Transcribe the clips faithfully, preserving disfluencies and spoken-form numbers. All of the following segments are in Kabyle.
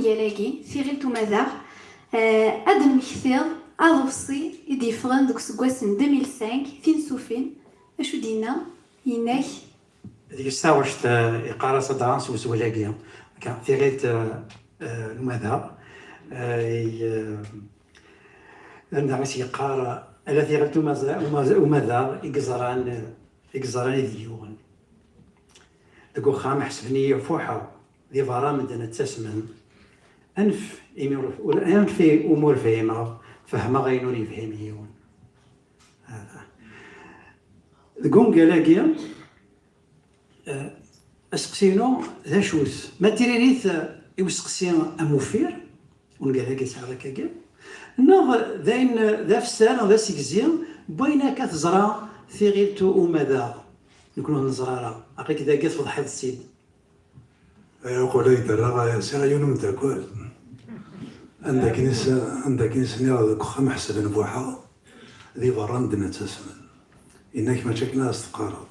Yal-agi, tiɣilt umadaɣ, eh, ad d-nemmektiḍ aḍebsi i d-yeffɣen deg useggas n deux mille cinq, Tinsufin, acu d-yenna? Yenna-k? Deg-s taɣect, eh, yeqqar-as ad aɣ s uzwel-agi, akka, tiɣilt, eh, eh, n umadaɣ, eh, i, eh, anda i s-yeqqar, ala tiɣilt umaza-, umaza-, umadaɣ i yeẓran, i yeẓran i d-yuɣen. Deg uxxam ḥesben-iyi fuḥeɣ, di berra medden ttasmen. Anef imi ur, ur, anef umi ur fhimeɣ, fehmeɣ ayen ur yefhim yiwen. Hada. Deg ungal-agi, eh, aseqsi-inu d acu-t? Ma d tiririt, eh, i useqsi am uffir, ungal-agi sɛiɣ akkagi, neɣ d ayen, d afessar, neɣ d asegzi n wayen akka teẓra tiɣilt umadaɣ? Nekni ur neẓra ara. Aql-ik dagi tfeḍḥeḍ-tt-id. Ay, uqbel ad k-d-rreɣ, ay, sɛiɣ yiwen umeddakel. Anda akken i s-, anda akken i s-nniɣ deg uxxam ḥesben fuḥeɣ, di berra medden ttasmen. Yenna-k mačči akken ad as-teqqareḍ.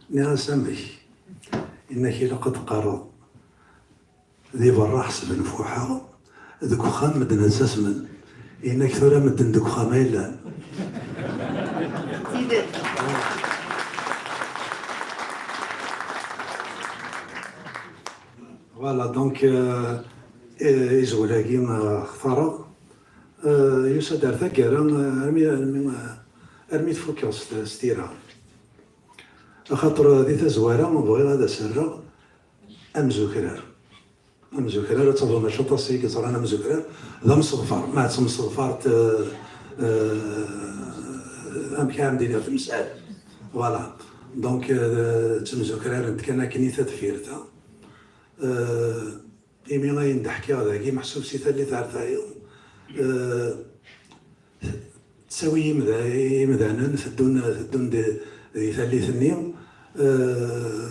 Nniɣ-as amek? Yenna-k ilaq ad teqqareḍ, di berra ḥesben fuḥeɣ, deg uxxam medden ttasmen. Yenna-k tura medden deg uxxam ay llan. Tidet. Voilà, donc, euh, eh, izwel-agi, euh, xtareɣ, euh, yusa-d ar taggara, euh, armi, armi, euh, armi tfukeɣ s, s tira. Axaṭer, euh, di tazwara, bɣiɣ ad as-rreɣ amzukrar. Amzukrar, ad tafeḍ mačči aṭas i yeẓran amzukrar, d amseḍfar. Ma d tamseḍfart, euh, euh, amek ara m-d-iniɣ, temsal. Voilà. Donc, euh, ttemzukrarent kan akken i tadfirt-a. Euh, imi ayen d-ḥkiɣ dagi, meḥsub si tallit ar tayeḍ, euh, tettawi imda-, imdanen, teddun, teddun di, di tallit-nni. Euh,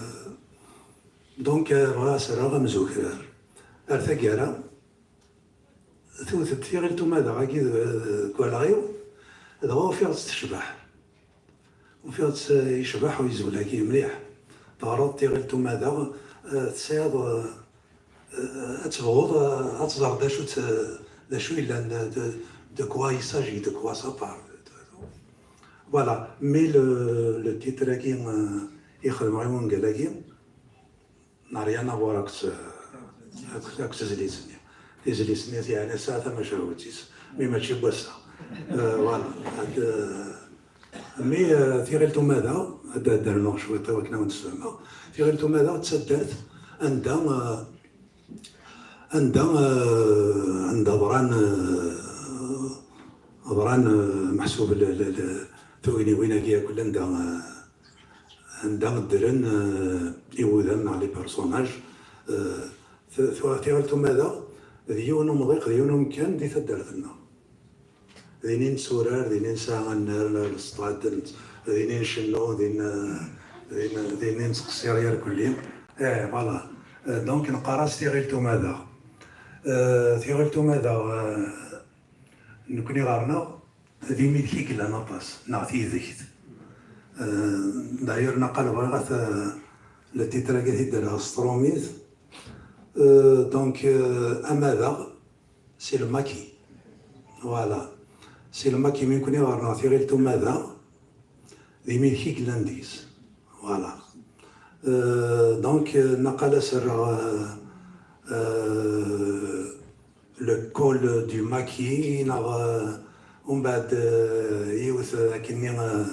donc, euh, bɣiɣ ad s-rreɣ amzukrar. Ar taggara, tewwet-d tiɣilt umadaɣ-agi deg, deg walɣiw, dɣa ufiɣ-tt tecbeḥ. Ufiɣ-tt, eh, yecbeḥ uyezwel-agi mliḥ. Teɣreḍ tiɣilt umadaɣ, eh, tesɛiḍ, eh, eh, ad tebɣuḍ, eh, ad teẓreḍ d acu-tt, eh, d acu yellan, de, de, de quoi il s'agit, de quoi ça parle. Voilà, mais le, le titre-agi, eh, i xedmeɣ i wungal-agi, n'a rien à voir akked, akked, akked tezlit-nni. Tizlit-nni, yeɛni, tesɛa tamacahut-is, mi mačči n wass-a. Euh, voilà. Ad, euh, mi, euh, tiɣilt umadaɣ, ad, ad d-rnuɣ cwiṭ i wakken ad wen-d-sfehmeɣ. Tiɣilt umadaɣ d taddart anda, euh, anda, euh, anda ḍran, euh, ḍran, euh, meḥsub l-, l-, l-, tugniwin-agi akk anda, euh, anda ddren, euh, iwudam neɣ les personnages, euh, t-, t-, tiɣilt umadaɣ d yiwen umḍiq, d yiwen umkan di taddart-nneɣ. Din i netturar, din i nesɛa annar, nesṭad, din i ncennu, din, euh, din, din i nettqeṣṣir irkelli. Eh, voilà. Euh, donc, neqqar-as tiɣilt umadaɣ. Euh, tiɣilt umadaɣ, euh, nekni ɣer-neɣ, d imidek i yellan aṭas, neɣ tidekt. Euh, d'ailleurs, naqal bɣiɣ ad t-, le titre-agi ad t-id-rreɣ s trumit. Euh, donc, euh, amadaɣ, c'est le maquis. Voilà. C'est le maquis, mi nekni ɣer-neɣ tiɣilt umadaɣ, d imidek i yellan deg-s. Voilà. Euh, donc, euh, naqal ad s-rreɣ, euh, euh, le col du maquis, neɣ, euh, umbeɛd, euh, yiwet, euh, akkenni, euh,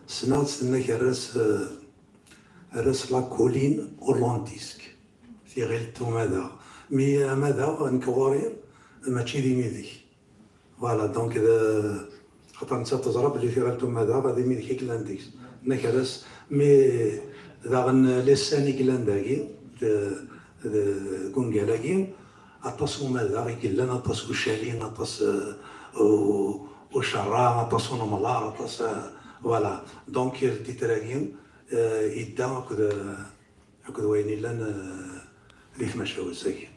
ssneɣ-tt, tenna-k rre-as, euh, rre-as la colline hollandaise, tiɣilt umadaɣ. Mi amadaɣ, nekk ɣur-i, mačči d imidek. Voilà, donc, d, xaṭer nettat teẓra belli tiɣilt umadaɣ d imidek i yellan deg-s. Nekk rre-as, mi daɣen les scènes i yellan dagi, d, d, deg ungal-agi, aṭas umadaɣ i yellan, aṭas ucali, aṭas, euh, u-, ucerra, aṭas unemlaṛ, aṭas, euh, voilà. Donc, le titre-agi, euh, yedda akked, euh, akked wayen yellan, euh, di tmacahut-agi.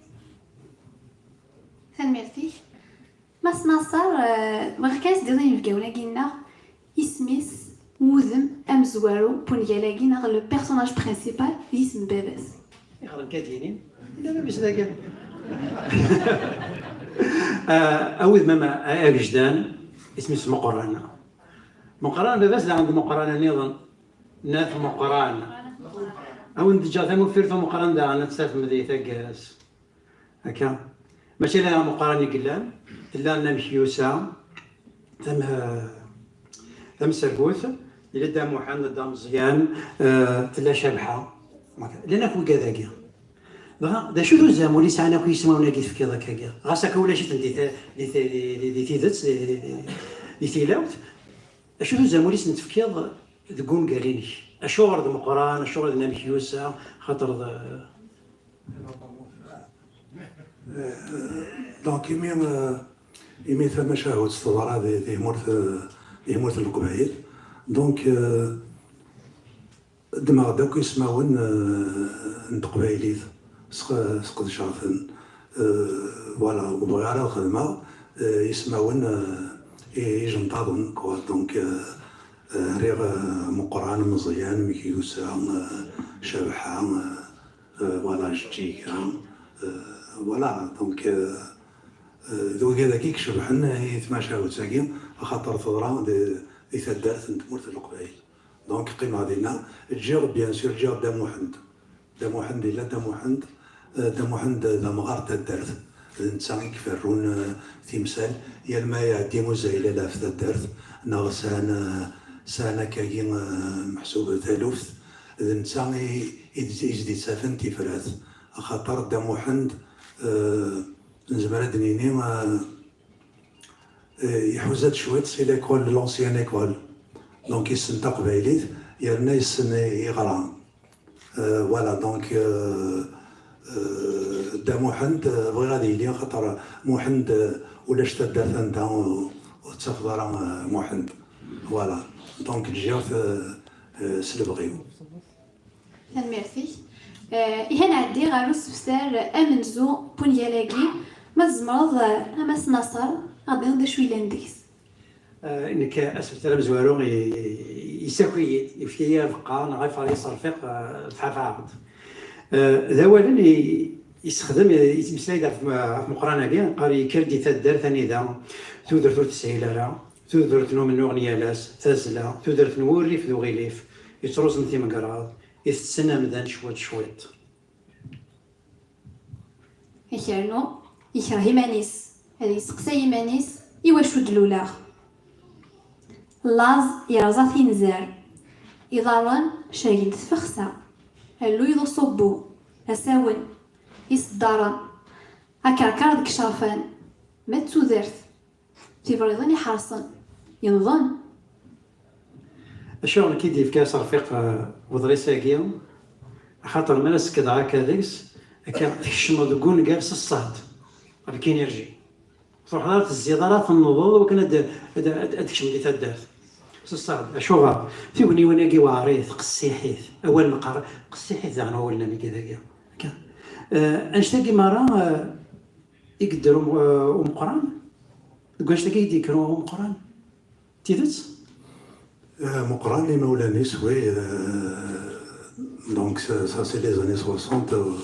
Tanemmirt-ik. Mass Naṣer, euh, bɣiɣ kan ad s-d-tiniḍ i yinebgawen-agi-nneɣ isem-is, wudem amezwaru n wungal-agi, neɣ le personnage principal, d yisem n baba-s. Ayɣer nekk ad d-yinin? Yella baba-s dagi. Ah, a wid mama agejdan, isem-is Meqqran. Meqqran, baba-s daɣen d Meqqran nniḍen. Nat Meqqran. A wen-d-ǧǧeɣ tamuffirt umeqqran daɣen ad tt-tafem di taggara-s. Akka. Mačči ala Meqqran i yellan, tella Nna Mekyusa, tam-, tamsergut, yella Dda Muḥend, Dda Meẓyan, eh, tella Cabḥa. Llan akk wigad-agi. Dɣa, d acu-t uzamul i sɛan akk yismawen-agi tefkiḍ akkagi? Ɣas akka ulac-iten di ta-, di ta-, di, di, di tidet, di, di, di, di tilawt, acu-t uzamul i sen-tefkiḍ deg wungal-inek? Acuɣer d Meqqran, acuɣer d Nna Mekyusa? Xaṭer d, Donc, imi, euh, imi tamacahut teḍra di, di tmurt, euh, di tmurt n Leqbayel, donc, euh, ddmeɣ-d akk ismawen, euh, n teqbaylit, sq-, sqedceɣ-ten. Euh, voilà, ur bɣiɣ ara ad xedmeɣ, euh, ismawen, euh, i, ijenṭaḍen, quoi. Donc, euh, euh, rriɣ, euh, Meqqran, Meẓyan, Mekyusa, euh, Cabḥa, euh, euh, voilà, Jeǧǧiga, euh, voilà, donc, euh, euh, d wigad-agi i icebḥen i tmacahut-agi, axaṭer teḍra di, di taddart n tmurt n Leqbayel. Donc, qqimeɣ dinna, ǧǧiɣ, bien sûr, ǧǧiɣ Dda Muḥend. Dda Muḥend, yella Dda Muḥend, euh, Dda Muḥend d amɣar n taddart. D netta i iferrun, euh, timsal, yal ma iɛeddi uzaylal ɣef taddart, neɣ sɛan, euh, sɛan akkagi, euh, meḥsub taluft, d netta i, i d-, i s-d-ittafen tifrat. Axaṭer Dda Muḥend, euh, nezmer ad d-nini, euh, euh, iḥuza-d cwiṭ si l'école, l'ancienne école. Donc, yessen taqbaylit, yerna yessen iɣra. Euh, voilà, donc, euh, euh, Dda Muḥend, euh, bɣiɣ ad yili, xaṭer Muḥend, euh, ulac taddart anda ur, ur tettafeḍ ara, euh, Muḥend. Voilà, donc, ǧǧiɣ-t, euh, euh, s lebɣi-w. Tanemmirt-ik. Eh, ihi ad nɛeddi ɣer usebter amenzu n wungal-agi, ma tzemreḍ, eh, a Mass Naṣer, ad d-tiniḍ d acu yellan deg-s. Eh, nekk, asebter amezwaru i, i, yessaki-yi-d, yefka-yi abeqqa, neɣ ifer-iyi-d Ṣerfiq, eh, Tḥafaɛt. Eh, d awalen i, yessexdem, yettmeslay-d ɣef, ɣef Meqqran-agi, yeqqar yekker-d i taddart anida tudert ur teshil ara, tudert n umennuɣ n yal ass, tazzla, tudert n wurrif d uɣilif, yettruẓen timegraḍ, itetten amdan cwiṭ cwiṭ. Akernu, yekreh iman-is, ad yesteqsay iman-is, iwacu d-luleɣ? Laẓ yerẓa tinzar, iḍarren cergen tfexsa, alluy d uṣubbu, asawen, iseddaren, akerkar deg icerfan, ma d tudert, tibriḍin iḥerṣen, yenḍen. Acuɣer nekk i d-yefka Ṣerfiq, eh, uḍris-agi? Axaṭer mi ara sekdeɣ akka deg-s, akka tkecmeḍ deg ungal s ṣṣehd, avec énergie. Ur truḥeḍ ara tezziḍ ara, tennuḍeḍ wakken ad, ad, ad, ad tkecmeḍ di taddart. S ṣṣehd. Acuɣer? Tugniwin-agi weɛrit, qessiḥit. Awal meqqar, qessiḥit daɣen wawalen am wigad-agi. Akka. Eh, annect-agi merra, eh, i yedder um-, eh, umeqqran? Deg wannect-agi i d-yekker umeqqran? D tidet? Eh, Meqqran, imawlan-is, oui, eh, donc ça, ça, c'est les années soixante, euh,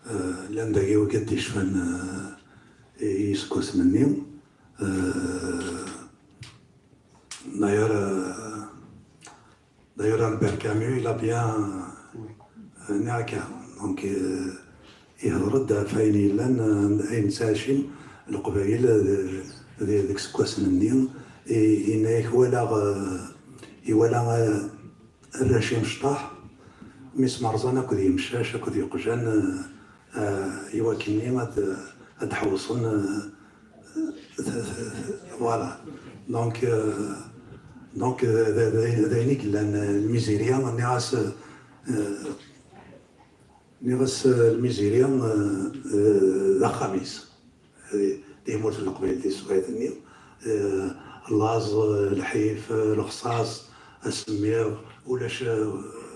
euh, llan dagi wigad d-icfan, euh, i yiseggasen-nni. Euh, d'ailleurs, euh, d'ailleurs, Albert Camus, il a bien, euh, niɛka. Donc, euh, ihder-d ɣef wayen yellan, eh, ayen ttɛicin Leqbayel, eh, di, deg iseggasen-nni, i, yenna-yak walaɣ, eh, iwala, eh, arrac imecṭaḥ, mi smerẓan akked yemcac akked yeqjan, eh, eh, i wakken-nni ad, ad d-ḥewṣen, eh, t-, t-, t-, voilà. Donc, eh, donc, eh, d, d, d ayen i yellan, eh, lmizirya, nniɣ-as, eh, Nniɣ-as, eh, lmizirya, eh, eh, d axxam-is. Eh, di tmurt n Leqbayel di teswiɛt-nni, eh, laẓ, eh, lḥif, eh, lexṣaṣ, asemmiḍ, ulac, eh,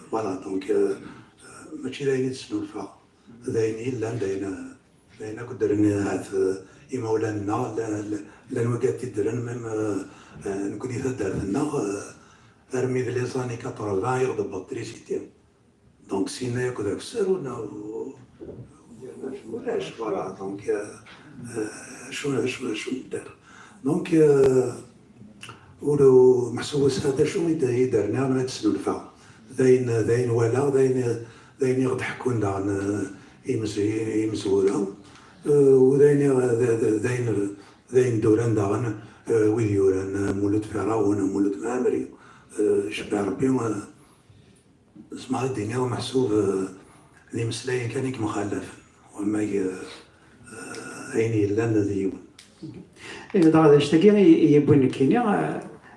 voilà, donc, eh, eh, mačči d ayen i d-snulfaɣ. D ayen yellan, d ayen, eh, d ayen akk ddren, eh, ahat, eh, imawlan-nneɣ, llan, llan, llan wigad t-iddren, même, eh, eh, nekkni taddart-nneɣ, eh, armi d les années quatre-vingts i ɣ-d-tewweḍ trisiti. Donc, syin-a yakk d akessar, ur neɣ, Ulac, voilà, donc, euh, euh, acu, acu, acu nedder. Donc, euh, ur, meḥsub ur sɛiɣ d acu i d, i d-rniɣ neɣ i d-snulfaɣ. D ayen, d ayen walaɣ, d ayen, d ayen i ɣ-d-ḥekkun daɣen, euh, imes-, imezwura. Euh, u d ayen i, d, d, d ayen, d ayen d-uran daɣen, euh, wid yuran, euh, Mulud Ferrawen, Mulud Mɛemmri, euh, icebbeɛ Rebbi, euh, Zemreɣ ad d-iniɣ meḥsub, eh, d imeslayen kan i yemxalafen, wamma, eh, eh, ayen yellan d yiwen. Ihi dɣa d anect-agi i, i yewwin nekkini, eh,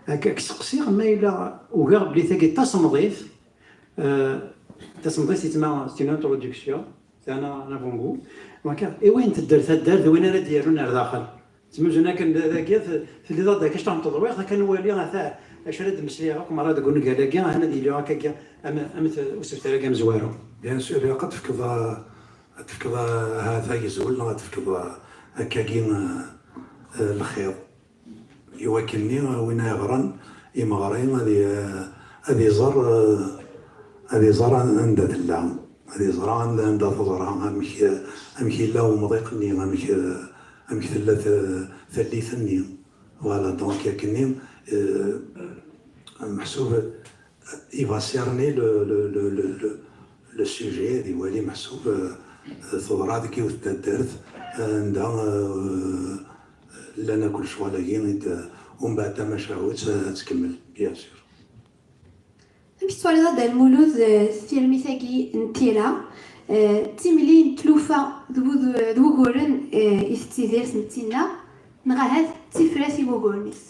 ad k-, ad k-seqsiɣ ma yella ugaɣ belli tagi d tasemḍit, eh, tasemḍit yettma c'est une introduction, c'est un, un avant-goût. Donc, i wayen tedder taddart d win ara d-yerrun ar daxel. Ttmuzun akken d, dagi, t-, telliḍ-aɣ-d akka cṭuḥ n teḍwiqt, akka nwali ata acu ara d-mmeslayeɣ akk merra deg ungal-agi, ahan ad yili akkagi am, am t-, usebter-agi amezwaru. Bien sûr, ilaq ad tefkeḍ, ad tefkeḍ, ahat agezwel, neɣ ad tefkeḍ, akkagi, eh, lxiḍ. I wakken-nni, win ara yeɣren imeɣri ad i-, ad iẓer, eh, ad iẓer an-, anda tella, ad iẓer anda, anda teḍra, amek, amek yella umḍiq-nni, amek, amek tella t-, tallit-nni. Voilà, donc, akken-nni, euh, meḥsub, il va cerner le, le, le, le, le, le sujet, ad iwali meḥsub, euh, teḍra deg yiwet taddart, euh, anda, euh, llan akk lecɣal-agi, i d-, umbeɛd tamacahut, euh, ad tkemmel, bien sûr. Amek tettwaliḍ a Dda Lmulud, eh, tirmit-agi n tira, eh, d timli n tlufa d wud-, d wuguren, eh, i tettidir tmetti-nneɣ, neɣ ahat d tifrat i wuguren-is?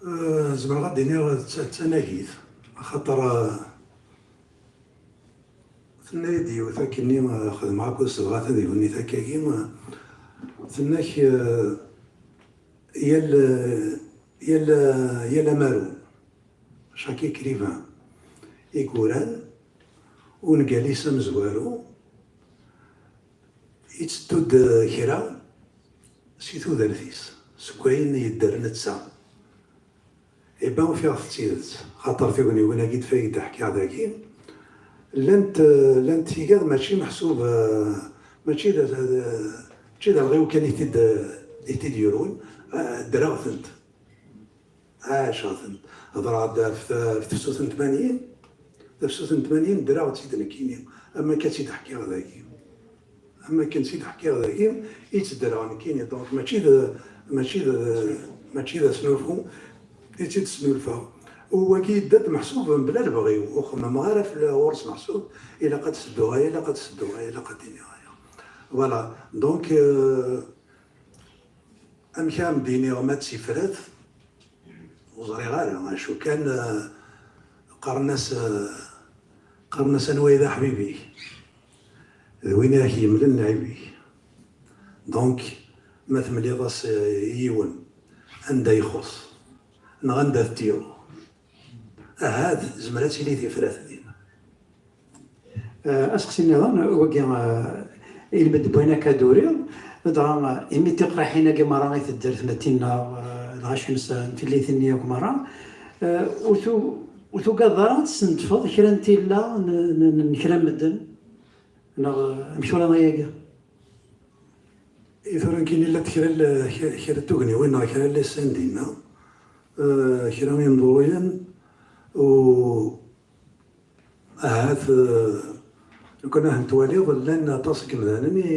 Eh, zemreɣ ad d-iniɣ d ta-, d tanagit, axaṭer, eh, tenna-yi-d yiwet akkenni, eh, xedmeɣ akked Sebɣat ad iwennit akkagi, eh, tenna-k, eh, yal, yal, yal amaru, chaque écrivain, i yuran ungal-is amezwaru, yetteddu-d kra si tudert-is, seg wayen yedder netta. Iban ufiɣ-t d tidet, xaṭer tugniwin-agi d-, i d-ḥkiɣ dagi, llant, llant tigad mačči meḥsub, eh, mačči d, d, mačči d alɣiw kan i t-id-, i t-id-yurun, eh, ddreɣ-tent. Ɛaceɣ-tent. Hedreɣ-d ɣef, ɣef tefsut n tmanyin, tafsut n tmanyin ddreɣ-tt-id nekkini, am akka tt-id-ḥkiɣ dagi. Am akken tt-id-ḥkiɣ dagi, i tt-ddreɣ nekkini, donc mačči d, mačči d, mačči d asnulfu i tt-id-snulfaɣ. U wagi yedda-d meḥsub mebla lebɣi-w, ur xemmemeɣ ara fell-, ɣur-s meḥsub, ilaq ad sedduɣ aya, ilaq ad sedduɣ aya, ilaq ad d-iniɣ aya. Voilà, donc, euh, amek ara m-d-iniɣ ma d tifrat, ur ẓriɣ ara, acu kan, eh, qqaren-as, eh, qqaren-as anwa i d aḥbib-ik, d win i ak-yemlen lɛib-ik. Donc, ma temliḍ-as, eh, i yiwen, anda ixuṣ, neɣ anda tettiliḍ, ahat tezmer ad tili tifrat din. Eh, aseqsi nniḍen, wagi, eh, ilmend n wayen akka d-uriɣ, dɣa, eh, imi tiqraḥin-agi merra i tedder tmetti-nneɣ, eh, lɣaci-nsen, tillit-nni akk merra, eh, ur tu-, ur tugadeḍ ara ad tesnedfeḍ kra n tilla n, n, n, n kra n medden? Neɣ, eh, amek twalaḍ ayagi? I tura nekkini llant kra n, kra, kra n tugniwin neɣ kra n lisan dinna, eh, kra n yimḍuyen, u ahat, eh, lukan ahen twaliḍ, llan aṭas n yemdanen i